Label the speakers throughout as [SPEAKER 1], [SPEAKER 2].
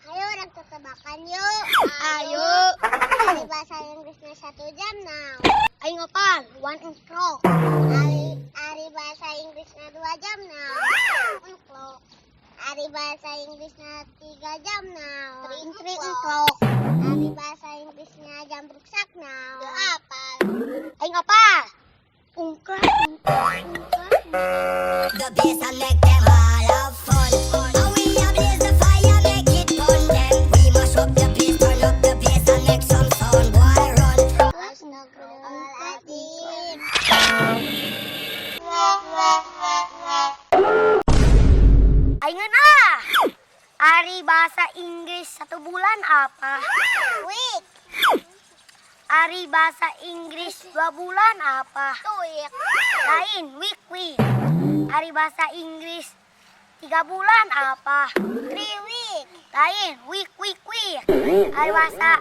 [SPEAKER 1] Ayo urang tetebakan yuk. Ayo. Ari bahasa Inggrisnya 1 jam naon? Aing apal? 1 o'clock. Ari bahasa Inggrisnya 2 jam naon? 1 o'clock. Ari bahasa Inggrisnya 3 jam naon? 3 o'clock. Ari bahasa Inggrisnya jam ruksak naon? Apa? Aing apal? Ungkrak, ungkrak, ungkrak.
[SPEAKER 2] The bass and make them all have fun. And we a blaze the fire, make it burn them. We mash up the place, turn up the bass and make some sound, boy run.
[SPEAKER 1] Astagfirullahaladzim.
[SPEAKER 3] Aing ah. Ari bahasa Inggris 1 bulan apa?
[SPEAKER 1] Week.
[SPEAKER 3] Ari bahasa Inggris 2 bulan apa?
[SPEAKER 1] 2 week.
[SPEAKER 3] Lain, week week. Ari bahasa Inggris 3 bulan apa?
[SPEAKER 1] 3 week.
[SPEAKER 3] Lain, week week week. Ari bahasa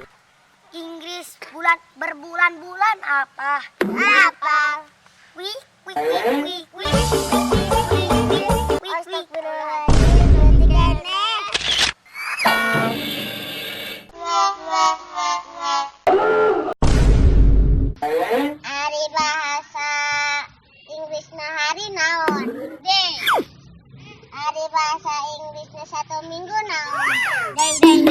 [SPEAKER 3] Inggris bulan berbulan-bulan apa?
[SPEAKER 1] Apa?
[SPEAKER 3] Week week week week week week week week week week.
[SPEAKER 1] Astagfirullahaladzim. Berarti keneh. Ari bahasa Inggrisna hari naon? Day. Ari bahasa Inggrisna 1 minggu naon? Day day.